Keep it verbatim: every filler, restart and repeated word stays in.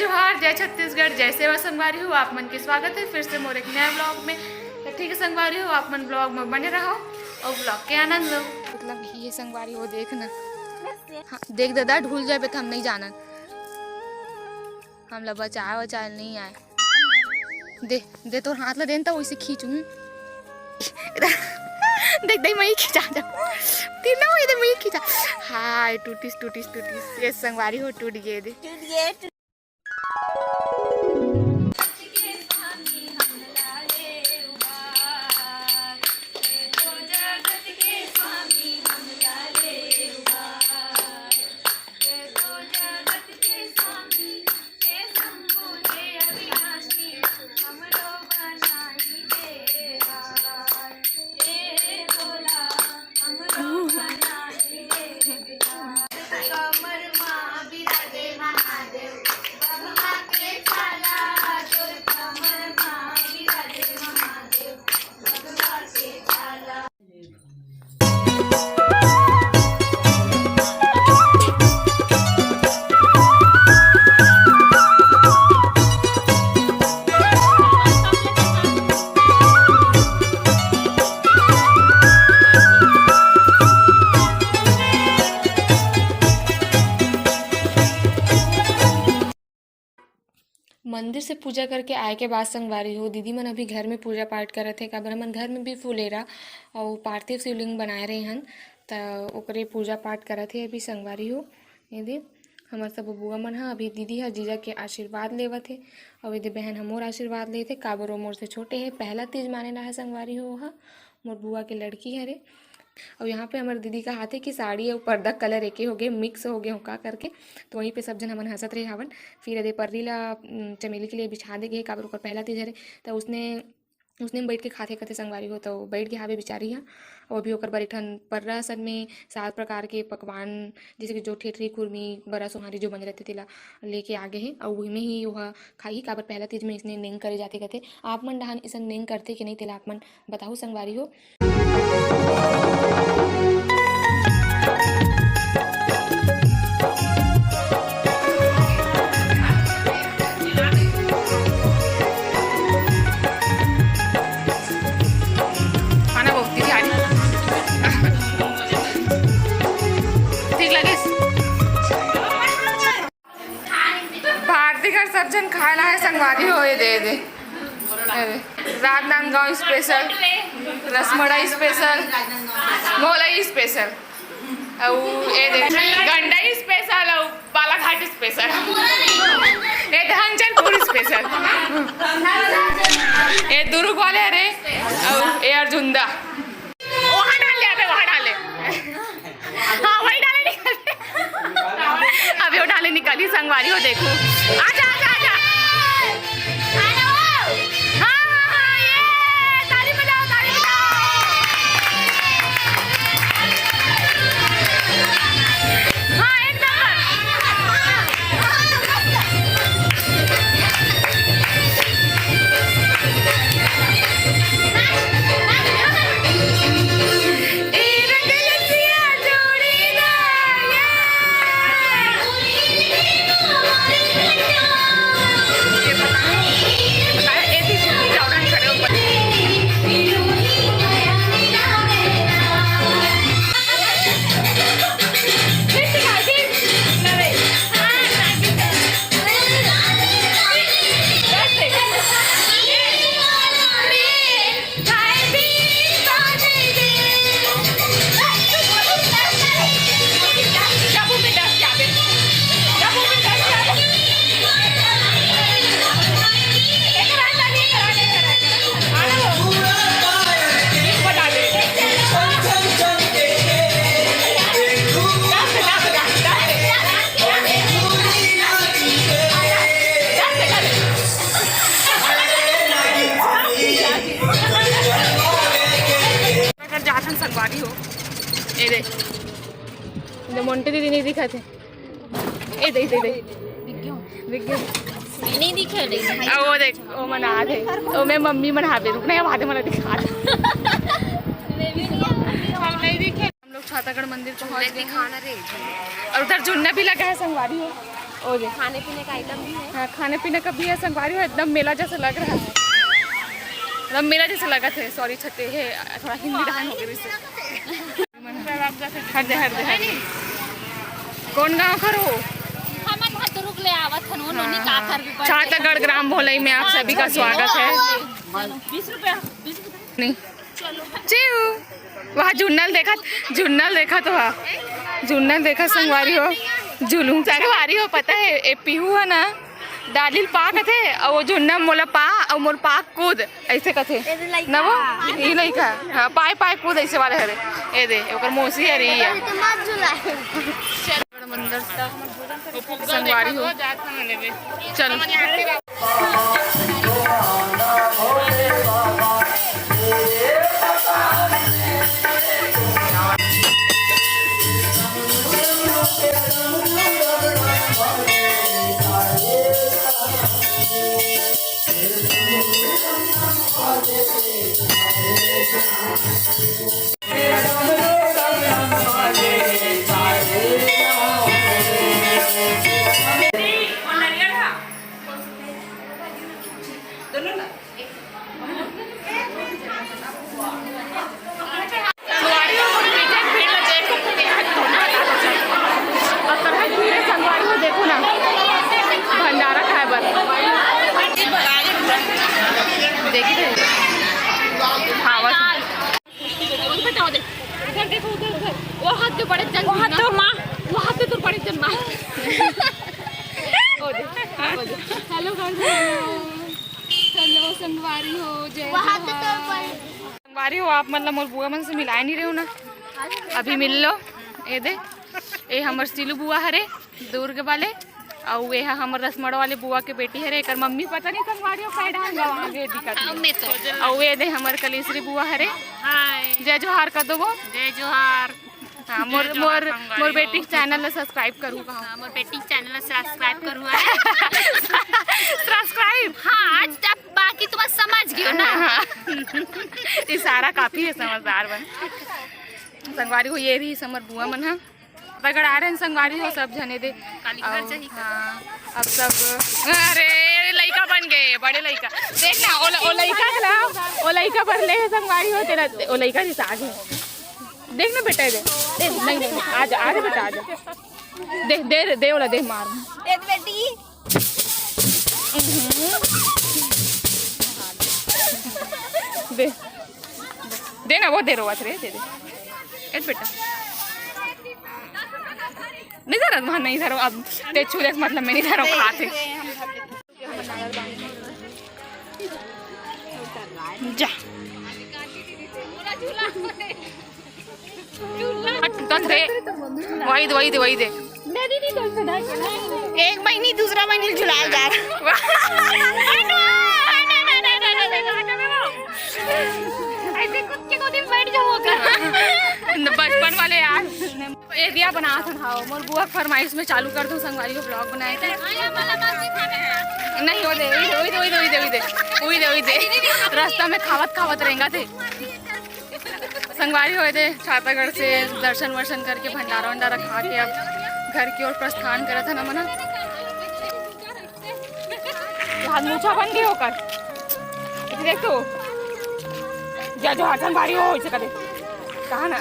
जोहार, जय छत्तीसगढ़, जय सेवा संगवारी हो। आप मन के स्वागत है फिर से मोर एक नया vlog में। तो ठीक है संगवारी हो, आप मन vlog में बने रहो और vlog के आनंद लो। मतलब ये संगवारी हो, देख ना। हाँ, देख दादा, ढूल जाबे त हम नहीं जानन। हमला बचाए वचाए नहीं आए। दे, दे तोर हाथ ला देन त वइसे खींचूं। देख, दे, मैं ही खींचा जा। तीन ना होई, दे, मैं ही खींचा। हाय, टूटिस, टूटिस, टूटिस। ये संगवारी हो, टूट गए दे। मंदिर से पूजा करके आए के बाद संगवारी हो, दीदी मन अभी घर में पूजा पाठ करत हे, काबर हमन घर में भी फुलेरा अउ पार्थिव शिवलिंग बनाए रहे हन, त ओकरे पूजा पाठ करत हे अभी संगवारी हो। ये दे, हमर सब बुआ मन ह, अभी दीदी ह जीजा के आशीर्वाद लेवत हे, अउ ये दे बहन ह मोर आशीर्वाद लेत हे, काबर वो मोर से छोटे हे, पहला तीज माने ला हे संगवारी हो, ओहा मोर बुआ के लड़की हरे। अउ यहाँ पे हमर दीदी कहाथे कि साड़ी अउ पर्दा colour एके हो गे, mix हो गे हो का करके। तो वहीं पे सब झन हमन हंसत रहे हावन। फिर एदे पर्री ला, उम, चमेली के लिए बिछा दे गे, काबर ओकर पहला तीज हरे। तो उसने, उसने में बैठ के खाथे कथे संगवारी हो, तो बैठ के हावे बिचारी ह। अउ अभी ओकर बर एक ठन पर्रा असन में सात प्रकार के पकवान, जैसे कि जो ठेठरी, खुरमी, बरा, सोहारी जो बने रहथे, तेला लेके आ गे हे। अउ उही में ही ओहा खाही, काबर पहला तीज में इसने नेंग करे जाथे कथे। आप मन डहान इसन नेंग करथे कि नहीं, तेला आप मन बताहू संगवारी हो। खाना बहुत ही प्यारी। ठीक लगिस? भारती घर सब झन खाए ला हे संगवारी हो, ये दे, ये दे। अरे, राजनांदगांव special, रसमलाई special, मोलाई special, अउ ये दे, गंडई special, अउ बालाघाट special, ये दे हंचलपुर special, ये दुर्ग वाले, अरे, अउ ये अर्जुंदा। वहाँ डाल ले, अबे वहाँ डाले। हाँ, वही डाले निकाले। अबे वो डाले निकाली संगवारी हो, देखो। आजा, आजा, आजा। हाँ, हाँ, हाँ, ये, ताली बजाओ, ताली बजाओ। हाँ, एक नंबर। अगर जाथन संगवारी हो, ए दे, दे मोंटी दीदी नहीं दिखत हे। ए दे, दे, दे। दिख गयो। नहीं दिखे, नहीं। अब वो देख, वो मना दे। वो मैं मम्मी मना दे, रुक नहीं, आवाज मना दिखा दे। हम नहीं दिखे। हम लोग छातागढ़ मंदिर पहुंच गए हैं। और उधर झुन्ना भी लगा है संगवारी हो। ओ दे। खाने पीने का आइटम भी है। हाँ, खाने पीने का भी है संगवारी हो, एकदम मेला जैसा लग रहा है, एकदम मेला जैसा लगा थे। सॉरी, छत्तीस है, थोड़ा हिंदी डहान हो गई इससे। हट दे, हट दे, हट दे। कौन गाँव खरो? हमन ह दुर्ग ले आवत हन, उन्होंने हाँ, का हाँ। कर भी पड़ छातागढ़ ग्राम भोलई में आप सभी का स्वागत है। बीस रुपया, बीस रुपया। नहीं। चिऊ। वहाँ जुन्नल देखत, जुन्नल देखत वहाँ। जुन्नल देखत संगवारी हो। जुलूम संगवारी हो, पता है, ए पीहू है ना, डालिल पा कथे, अउ वो जुन्ना मोला पा, अउ मोर पा कूद, ऐसे कथे। ए दे लइका। ना वो? ई लइका। हाँ, पाए, पाए कूद ऐसे वाले हरे। ए दे, ओकर मौसी हरे, ई है। तो मत झुला। बड़ मंदिर संगवारी हो। चल। संगवारी हो, मोर पीछे भीड़ ला देख सकते हैं, यहाँ कितना ज्यादा है। और तरह की भीड़ है संगवारी हो, देखो ना, भंडारा खाए बर। देखिए, हाँ, बस। उधर बताओ, देख, उधर देखो, उधर, उधर। वो हाथ पे पड़े जन वो हाथ ना। तो माँ, वो हाथ पे तो पड़े जन माँ। ओ दे, ओ दे। हेलो गाइस, हेलो। हेलो संगवारी हो, जय वहाँ पे तो जोहार। संगवारी हो, आप मतलब मोर बुआ मन से मिलाए नहीं रहे हो ना, अभी मिल लो। ए दे, ए हमर सिलू बुआ हरे, दुर्ग वाले, अउ ए ह हमर रसमड़ वाले बुआ के बेटी हरे। एकर मम्मी पता नहीं संगवारी हो, पैर डाल गवा आगे दिखत नहीं। अउ ए दे हमर कलेश्वरी बुआ हरे। हाय। जय जोहार कर दो वो। जय जोहार। हाँ, मोर, जय जोहार मोर, संगवारी मोर हो। बेटी के चैनल ला सब्सक्राइब करू कहाँ। हाँ, मोर बेटी के चैनल ला सब्सक्राइब करू। सब्सक्राइब। हाँ, आज तक बाकी तुम समझ गयो ना। हाँ। इशारा काफी है समझदार बन। संगवारी हो, ये रही हमर बुआ मन ह। रगड़ा रहे हैं संगवारी हो सब जने दे। काली घर अउ, जाही का? हाँ, अब सब, अरे, लइका बन गए, बड़े लइका। देख ना, ओ ल-, ओ लइका के ला, ओ लइका बन ले है संगवारी हो तेरा, ओ लइका जैसा आगे। देख ना बेटा, दे। ए, नहीं, नहीं, आ जा, आ जा बेटा, आ जा। दे, दे, दे, ओला दे, मार। ए बेटी। दे। दे ना, वो दे रोवत रे, दे दे। ए बेटा। नहीं धरो, वहाँ नहीं धरो, अब ते छू दे, मतलब मैं नहीं धरो, खाते। जा। हट, तन दे। वही दे, वही दे, वही दे। एक बहिनी दूसरा बहिनी झुलाए जा रहा। ऐसे कुत्ते को दिन बैठ जाओ कर। बचपन वाले यार। ए दिया बना था, हाँ, मोर बुआ के फरमाइश में चालू कर दूं संगवारी हो ब्लॉग बनाए के। नहीं, ओ दे, ओ दे, ओ दे, ओ दे, ओ दे, ओ दे, ओ दे। रास्ता में खावत खावत रेंगा थे। संगवारी हो दे, छातागढ़ से दर्शन वर्शन करके भंडारा वंडारा खा के अब घर की ओर प्रस्थान करत हन हमन। हाथ मूछा बन गई होकर। इधर देख तो। जय जोहार संगवारी हो, इसे कर दे। कहा ना?